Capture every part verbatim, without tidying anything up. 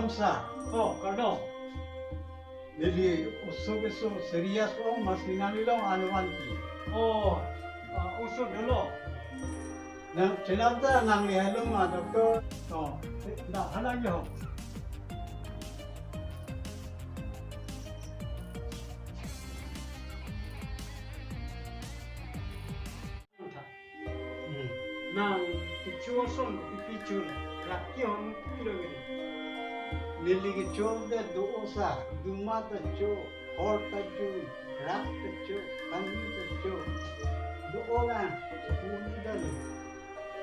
Sir. Oh, kardom. Neli oso keso serious ong, masi nangli along anuman pi. Oh, ah, oso dolo. Nang chenam ta nangli along ma doctor. Oh, dah hala jo. Hmm. Nang kecho ason kopi kecho la, raki ahormu kopi lo gini. Neli kecho de do-o sir, duma ta cho, hor ta cho, grak ta cho, kami ta cho. Do-o la, uli dali.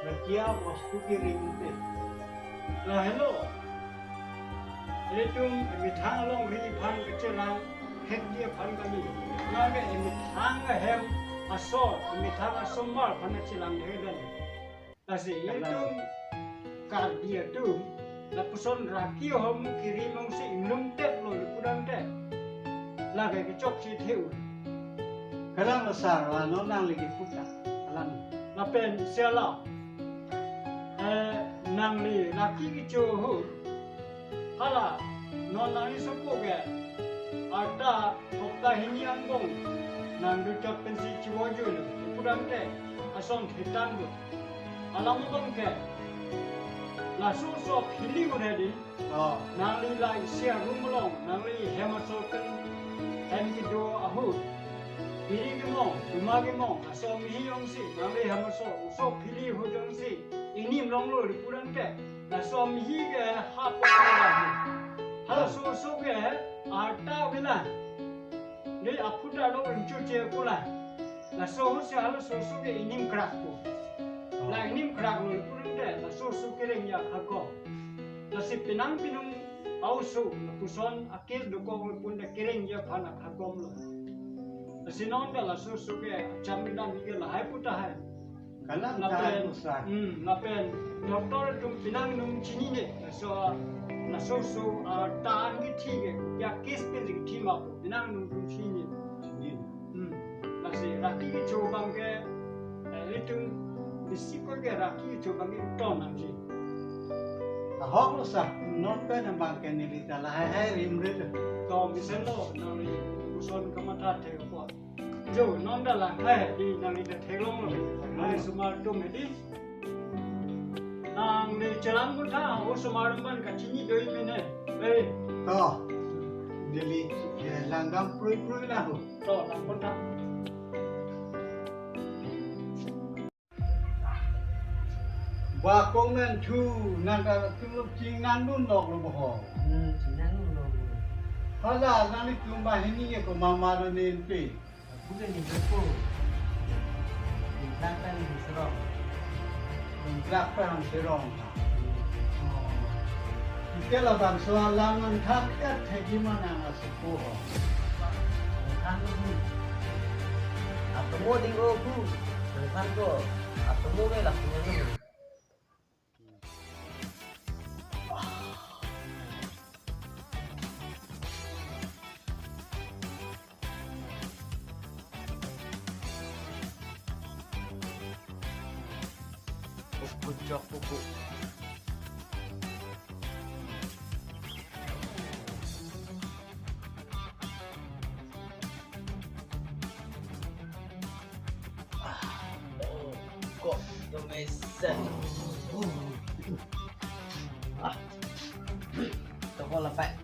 Raki a-bostu kiri inte. Lahelo. Ilitum emethang alongri aphan kachelang hekdi aphan kami. Nang ke emethang ahem asor, emethang asomar aphan kachelang hekdi. Lasi ilitum Karbi atum lapuson raki ahormu kiri mongsi inglum tep lo le pudam tep. Lake kechokche theu. Kalang lo sir, la non nangli kepu ta. Kalang. Lapen sela. Eh, nangli raki kecho ahut. Hala, non nangli sopo ke arta hopta hini angbong nang duchot pensi chivojo lo, pudam te ason hitan lo. Alam abang ke laso so phili un hedi. Oh. Nangli la isi a-room along, nangli hem asor pen hem kedo ahut, phili kemong, duma kemong, aso mihi ongsi nangli hem asor, oso phili ahut ongsi inim longlo le pudam te. Laso mihi ke ha po kali. Halaso oso ke arta vela. Dei aphuda lo rinchu che pula. Laso oso, halaso oso ke inim krak po. Oh. La inim krak lo le pudam te, laso oso kereng ya khagom. Lasi penang pinung a-oso, lapuson akil dokok le pun de kereng ya aphan khagom lo. Lasi non ta laso oso ke acham dan ke lahai pu tahai. Kalang lapen, kalang pusat. Hmm, lapen doctor atum penang nung chinine. Laso, laso oso, ah, ta-an kethi ke, ya case pen kethi ma po, penang nung atum chinine. Chinine. Hmm. Lasi raki kecho abang ke, eh, ilitum bisi ko ke raki kecho abang ke ton nangji. Ahok lo sir, non pen abang ke neli ta lahai hai rim rit. To mesen lo, nangli puson kamatha thek apot. Jo, non ta lang hai, di nangli ta theklong lo. Hai osomar atum hedi. Nangli chelang pu tha, osomar atum aphan kachini do-ik mene. Hei. To. Neli, eh, langgam prui prui la ho. To, lang pu tha. Ba kong nen thu nang ka tum lo chingnang dun nok lo bo ho. Hmm, chingnang dun nok lo. Hala nanglitum banghini ke komat ma lo nen pe. Bukan di Joko. Di belakang di Serong. Di belakang Serong. Oh. Ike labangso alam nangthan kat thek-i ma nang asopo ho. Nangthan lo bu. Atomo ding o bu. Nangthan ko. Atomo ke lapunya lo. Kukucok kuku. Ah, oh, kok domesen. Ah, toko lepak.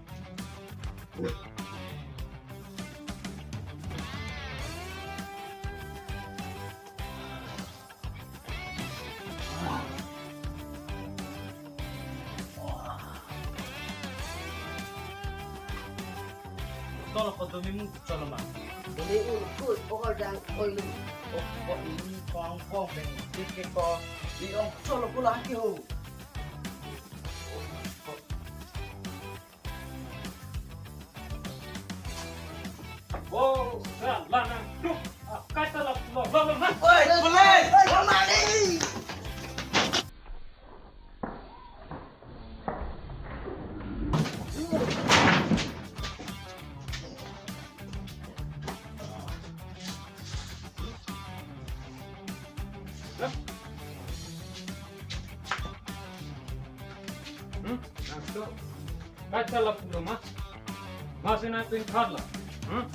Tol ko domi mu cholo ma. Domi un kut okor jang oi lu. Okor ini kong kong beng tik ke ko. Di ong cholo pula ki ho. Oh, salah nang. Duh, ah, kata lah, lo, lo, lo, lo. Oi, police! Oi, kemari! Hmm? Masuk. Kacha lapulo ma? Masi nangpingkhat lo. Hmm?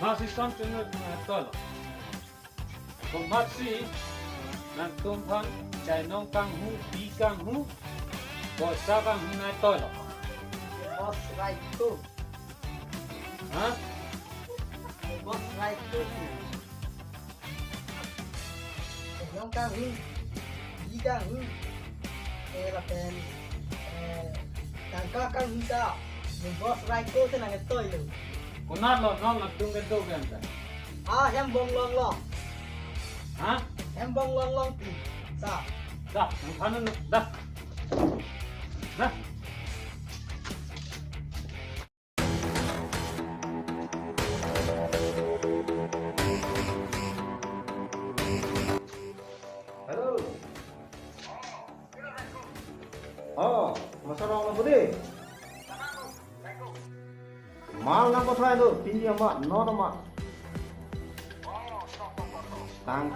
Masi son chunut na tolo. Komatsi nangtumphan chainong kanghu, bi kanghu, bosa kanghu nangtoi lo. Boss Raiko. Ha? Boss Raiko. Chainong kanghu, bi kanghu. Eh, lapen, eh, tangka kanghu ta. Ni Boss Raiko si nangtoi lo. Konat lo non nangtum kedo kan ta? Ah, hem Bonglong along. Ha? Hem Bonglong along pi. Sa. Da, nangphan nang, da. Da. Hello. Oh, masarong lo budi. Mal nangpathai do, pini amat, non amat. Tang,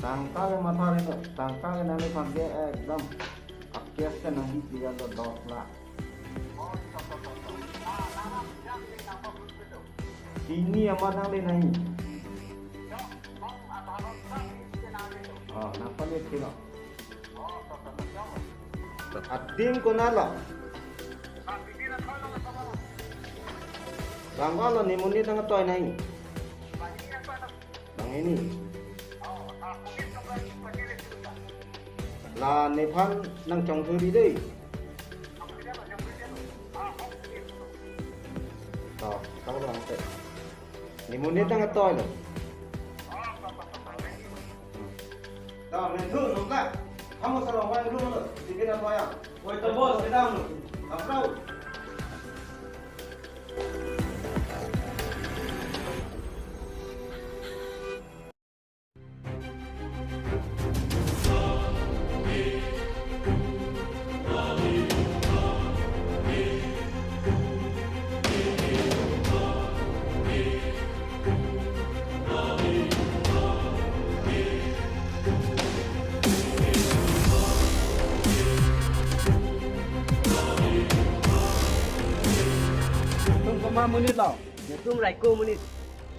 tangka ke matha ri do, tangka ke nangliphan ke ekdom. Akes ke nanghi tiga do dos lakh. Pini amat nangle nanghi. Oh, nangpalit kilo. Adim konat lo? Bang konat lo, ne monit nangtoi nangji? Bang ini. La nephan nangchongthui ri dei. To, tang lo angte. Ne monit nangtoi lo. To, men thu nungla. Kamu sarong wang dulu lo. Sige na toya. Woi to boss, sedang lo. Aprau. Tum komat monit lo? Netum Raiko monit.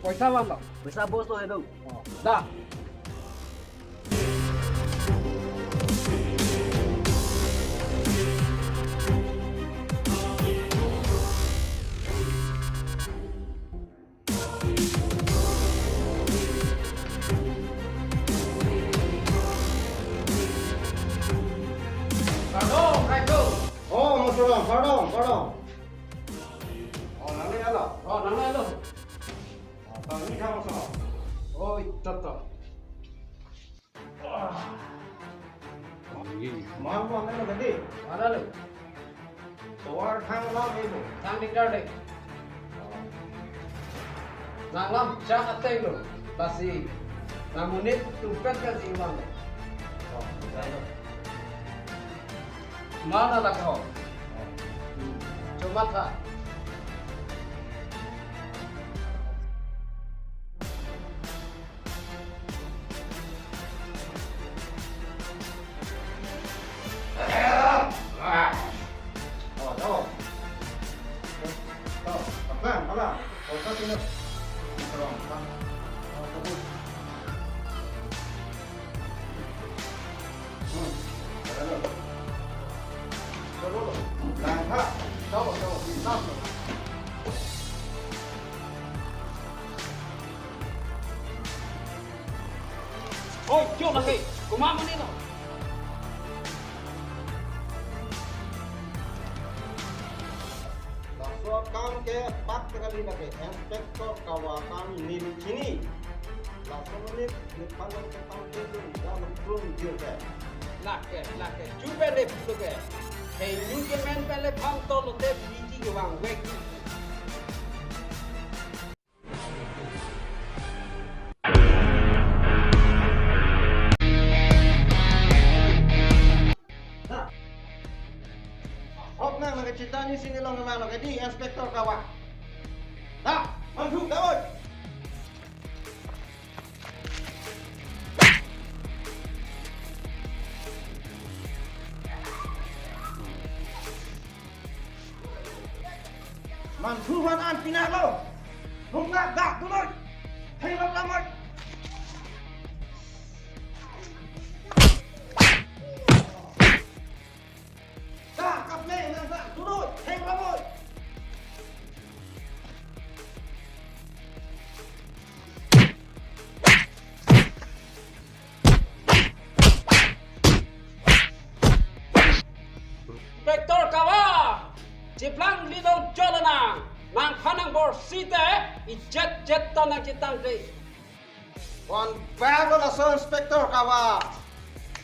Poisa van lo? Poisa boss lo hedung. Oh, da. Pardon, Raiko. Oh, masarong, pardon, pardon. Oh, nangle lo. Oh, nangle lo. Oh, tang ni thang masarong. Oh, ito to. Mal ko ane lo tadi? Mana lo? Tovar thang alam ibu. Thang dikdar dei. Nanglam chak ateng lo. Lasi nang monit tumpet kan si ilang dei. Oh, bisa lo. Mana lak ho? Chomat tha. Oi, jo lake, komat monit lo? Laso akam ke pak kali lake, Inspector Kawa akam neli chini. Laso monit nephan nangkepangke dun, jam krum jir ke. Lake, lake, chupe le pulo ke. Hei, nyu ke men pele phang to lote piti ke vangvek. Hop na, nangkachita ni sini long kemang, nangkadi Inspector Kawa. Dah, masuk, Daud. Manthu van an pinaklo. Nunglak dak dunoi. Thenglo lamoi. Dak kaple nang dak dunoi. Thenglo lamoi. Inspector Kawa, chiplang lidong jolonang, nangphan nang bor site, ijet jet ta nangchetangte. Kon bag laso Inspector Kawa.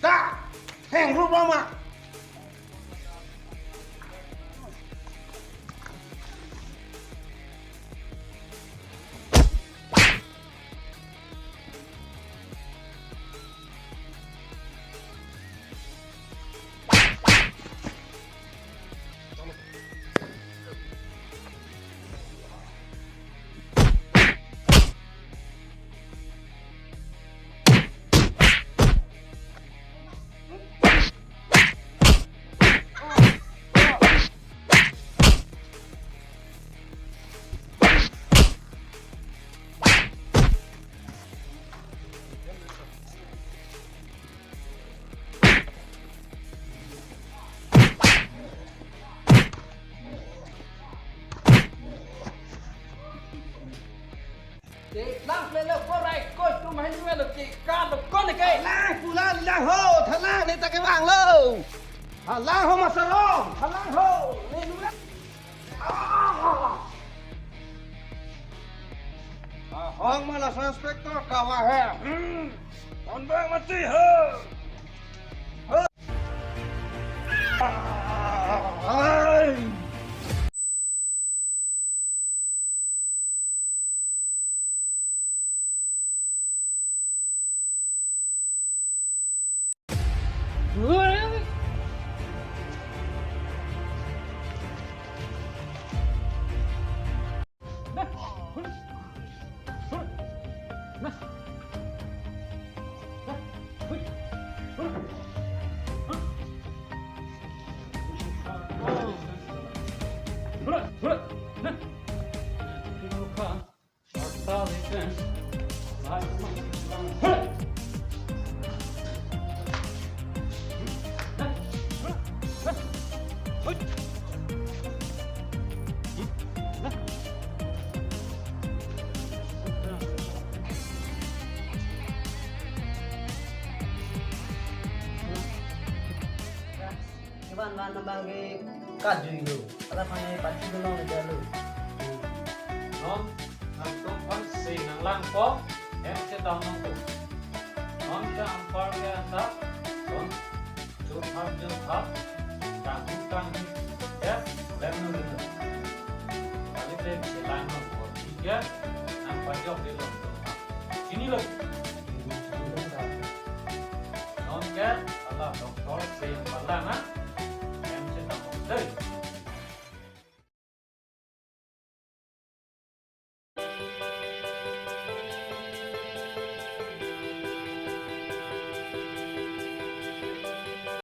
Da, thengrup loma. Te lang plelo korai koi tum hai ni melo ke ka lo kon ke. Lang pulang lang ho, thalang ne ta kevang lo. Thalang ho masarong, thalang ho. Ne lu lang. Ah. Ah, hong ma laso Inspector Kawa he. Hmm. Kon bang mati he. He. Ah, ai. Ivan van abang ke kajui lo. Ala phang pati belong dia lo. Non, nangtum aphan si nanglangpo, hem chetong nangtum. Non ke anpar ke anta, non, jurhap jurhap, kanghu kanghu, ya, lem nang lem. Kali te chelang nangpo, ya, nangpajok di lo. Chini lo. Non ke, ala doktor si palang, ha?